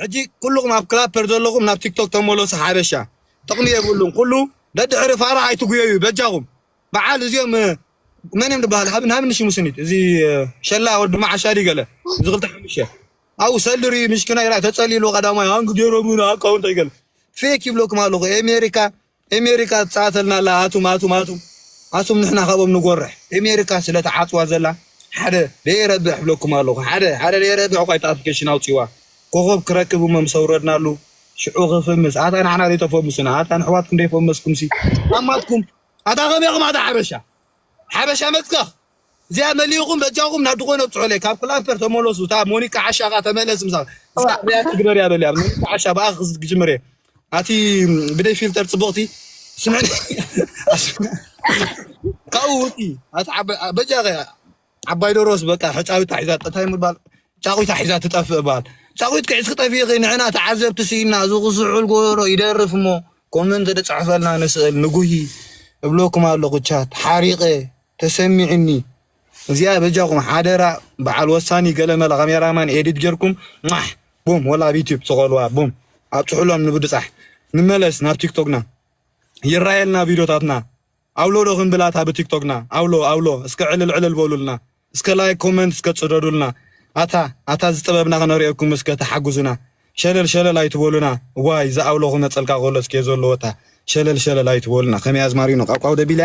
ሕጂ ኩልኹም ኣብ ክላፐር ዘለኹም ናብ ቲክቶክ ተመለሱ። ሓበሻ ጥቕሚ የብሉን። ኩሉ ደድሕሪ ፋራ ኣይትጉየዩ በጃኹም። በዓል እዚኦም መን እዮም ዝበሃል? ሃብን ሃብን ሽሙ ስኒት እዚ ሸላ ወዲ መዓሻዲ ገለ እዚ ክልተ ሓሙሽተ ኣብኡ ሰልሪ ምሽክና ይራ ተጸሊሉ ቀዳማይ ሃንግ ገይሮም ኣካውንት ኣይገለ ፌክ ይብለኩም ኣለኹ። ኤሜሪካ ኤሜሪካ ትጻተልና ኣላ ኣቱም ኣቱም ኣቱም ኣቱም ንሕና ካብኦም ንጎርሕ። ኤሜሪካ ስለ ተዓጽዋ ዘላ ሓደ ደየረብሕ ብለኩም ኣለኹ። ሓደ ሓደ ደየረብሕ እኳ ኣፕሊኬሽን ኣውጽዋ ኮኾብ ክረክብ እሞ ምስ ኣውረድናሉ ሽዑ ክፍምስ። ኣታ ንሕና ዘይተፈምሱና ኣታ ንሕዋትኩም ደይፈመስኩም ሲ ኣማትኩም ኣታ ከመይኹም ኣታ ሓበሻ ሓበሻ መጽከኽ እዚኣ መሊእኹም በጃኹም ናብ ድኾነ ኣብጽሑለይ ካብ ክላምፐር ተመለሱ። እታ ሞኒካ ዓሻ ኸኣ ተመለስ ምሳ እዛ ሪያ ትግበር እያ በልያ ሞኒካ ዓሻ ብኣ ክጅምር እየ ኣቲ ብደይ ፊልተር ጽቡቕቲ ስምዕኒ ካብኡ ውጪ ኣቲ በጃ ዓባይ ዶሮስ በቃ ሕጫዊት ታሒዛ እንታይ ምባል ጫቑታ ሒዛ ትጠፍእ በሃል። ጫቑት ክዒስ ክጠፊእኺ ንሕና ተዓዘብቲ ስኢና እዚ ክስሑል ጎሮ ይደርፍ እሞ ኮመንት ድፅሕፈልና ንስእል ንጉሂ እብለኩም ኣለኹ ቻት ሓሪቐ ተሰሚዕኒ እዚኣ በጃኹም ሓደራ በዓል ወሳኒ ገለመለ ካሜራማን ኤዲት ጌርኩም ማሕ ቡም ወላ ኣብ ዩቲዩብ ስቐልዋ ቡም ኣብፅሑሎም ንብድፃሕ ንመለስ ናብ ቲክቶክና ይራየልና ቪዲዮታትና ኣውሎ ዶ ክንብላታ ብቲክቶክና ኣውሎ ኣውሎ እስከ ዕልል ዕልል በሉልና እስከ ላይክ ኮመንት እስከ ጽደዱልና ኣታ ኣታ ዝጥበብና ከነርእየኩም እስከ ተሓጉዙና ሸለል ሸለል ኣይትበሉና ዋይ ዝኣውሎ ክመጸልካ ከሎ እስከ ዘለዎታ ሸለል ሸለል ኣይትበሉና ከመይ ኣዝማሪኖ ቃቋው ደቢለ